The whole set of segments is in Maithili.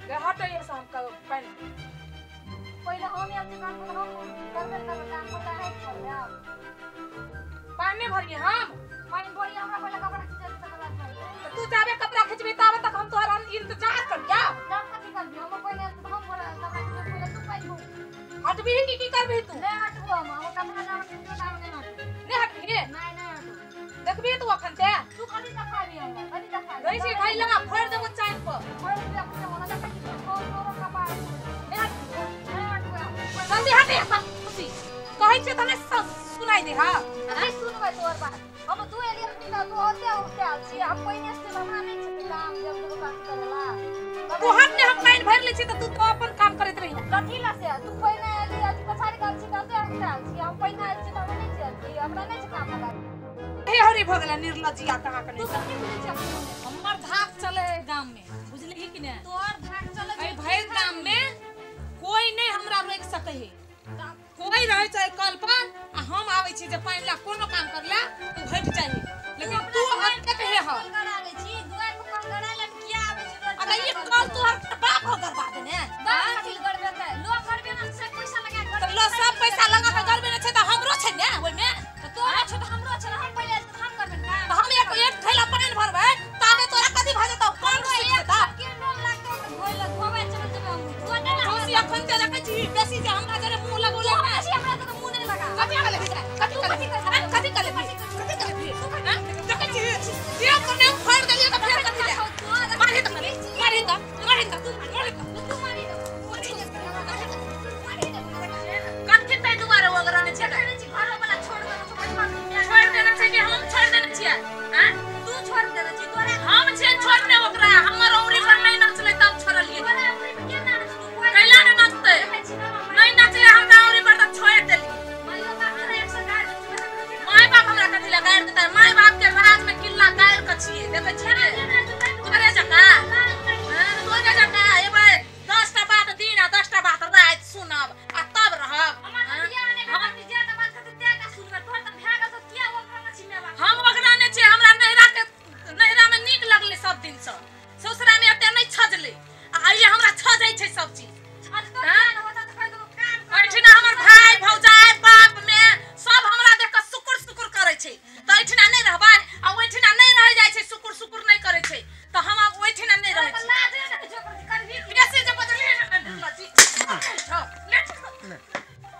गे हट ये से हम पानि पहिले हम आयल छी घर पर हम करबे करबै काम पता है करबै आब पानि भरिए हम पानि भरिए हमरा पहिले कपड़ा खींचे तकर बाद त तू जाबे कपड़ा खींचबी ताबे तक हम तोहर इंतजार करिया काम कथि करबी हम पहिले त हम कपड़ा खींचे पहिले तू पानि भर हटबी की की करबी तू नै हटबो हम कपड़ा ना खींचबो त हम नै हटबो नै हटबी रे नै नै हटबो देखबी तू अखन ते तू कथि देखाबी हमरा कथि देखाबी गई छी खाई लगा फोड़ देबो चाइन पर फोड़ दे अपने होना देखै छी तोर तोर कपार नै हटबी नै हटबो जल्दी हटे खुशी कहै छी त नै सुनाई दे हां नै सुनबै तोर बात हम तू एलियै त तू होते उठते आल छी हम पहिने से हमरा नै छै काम जब तू बात करेला तू हट ने हम पानि भरि लै छी त तू तो अपन काम करैत रही कथि ला से तू पहिने एली अथि पछाड़ी गल छी त उठते आल छी हम पहिने आयल छी त हम नै छी हमरा नै छै काम लगा हे हरी भ गेला निर्लज्जिया कहाँ कने तू कथि बुझै छी हमर धाक चले है गाम में बुझलिही कि नै तोर धाक चले ए भरि गाम में कोई नहीं हमरा रोक सकै है कोई रहे चाहे कल पर आ हम आबै छी जे पानि ला कोनो काम करला तू हट जाही लेकिन तू हटके हे ह करा लै छी दुआर पर कल करा ले किया आबै छी रोज अगर ये कल तोहर बाप हो गरबा देने बाप कथि गरबेतै लोग गरबे न छै पैसा लगा के त लो सब पैसा लगा के गरबे न छै त हमरो छै ने ओइ में त तोरा छै त हमरो छै हम पहिले हम करबे काम त हम एक एक थैला पानि भरबै ताबे तोरा कथि भ जेतौ कोन सुख जेतौ के रोग लागतौ त धोइला धोबै चल जेबै हम धो दे ना खुशी अखन ते देखै छी बेसी जे हमरा जरे मुंह लगौले बेसी हमरा त मुंह नै लगा कथि कले कथि कथि कथि कले कथि कले देखै छी जे कोने फाड़ देलियै त फेर कथि ले मारि त मारि त मारि त मारि त तू मारि त कथि तै दुआरे ओगरने छै घरो वाला छोड़ देने छै छोड़ देने छै कि हम छोड़ देने छियै हां तू छोड़ देने छी तोरा हम छियै छोड़ने ओकरा हमर औरी पर नै नाचलै तब छोड़लियै तोरा औरी पर के नाचै तू कैला ने नाचतै नै नाचलै हमरा औरी पर त छोड़ देली माइयो बाप तोरा एक सौ गाड़ my बाप हमरा कथि ला गाड़ देतै my बाप के राज में किल्ला गाड़ के छियै देखै छियै तोरे जका तोरे जका एबै 10 टा बात दिन आ 10 टा बात राति सुनब आ तब रहब हम ओकरा नै छियै हमरा नैहरा के नैहरा में नीक लगलै सब दिन से ससुरा में एते नै छजलै आ आइए हमरा छजै छै सब चीज एहिठिना हमर भाई भौजाई बाप में सब हमरा देख के सुकुर सुकुर करै छै त एहिठिना नै रहबै आ ओहिठिना नै रह जाइ छै सुकुर सुकुर नै करै छै त हम आब ओहिठिना नै रहै छी बेसी जे बजलियै ने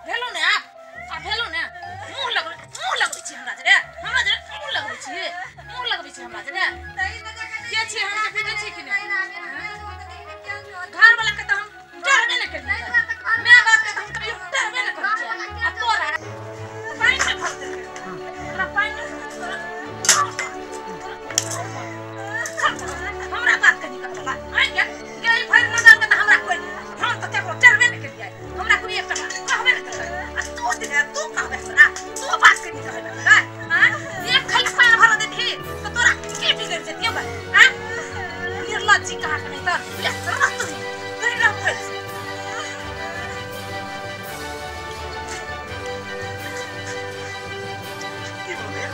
भेलो ने आप आ भेलो ने मुंह लगबै छी हमरा जे मुंह लगबै छी मुंह लगबै छी हमरा जे के छी हम के बुझै छी कि नै घर वाला के त हम डरबे नै केलियै my बाप के त हम कहियो डरबे नै करै छियै आ तोरा पानि ने भर देलकै तोरा पानि हमरा बात कनी करला आइ के गई भरि नगर में त हमरा कोई हम त केकरो डरबे नै केलियै हमरा कोई एकटा बात कहबे नै केलकै आ तू दे तू कहबे हमरा तू बात कनी कहबे हमरा हां एक खाली पानि भर देती त तोरा के बिगड़ जेतियो बा हां निर्लज्जी कहाँ के नहीं त ले रह तू तू रह फल की बोले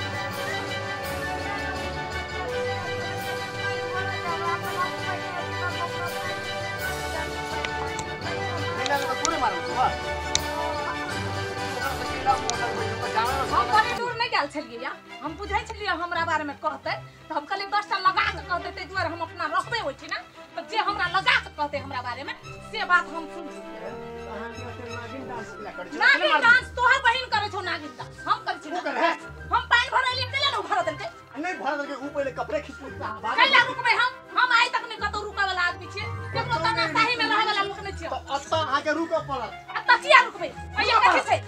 हम बड़ी दूर नहीं गेल छलियै हम बुझै छलियै हमरा बारे में कहतै त हम कहलियै 10 टा लगा के कहतै ताहि दुआरे हम अपना रहबै ओहिठिना त जे हमरा लगा के कहतै हमरा बारे में से बात हम सुन नागिन डांस तोहर बहिन करै छौ नागिन डांस हम करै छी हम पानि भरैलियै कैला ने भर देलकै नहीं भर देलकै ऊ पहिले कपड़े खींच कैला रुकबै हम आइ तक नहीं कतौ रुकै वाला आदमी छियै केकरो तानाशाही में रहै वाला लोक नहीं छियै त अत्ता अहाँ के रुकऽ पड़त अत्ता किया रुकबै अइया कथि छै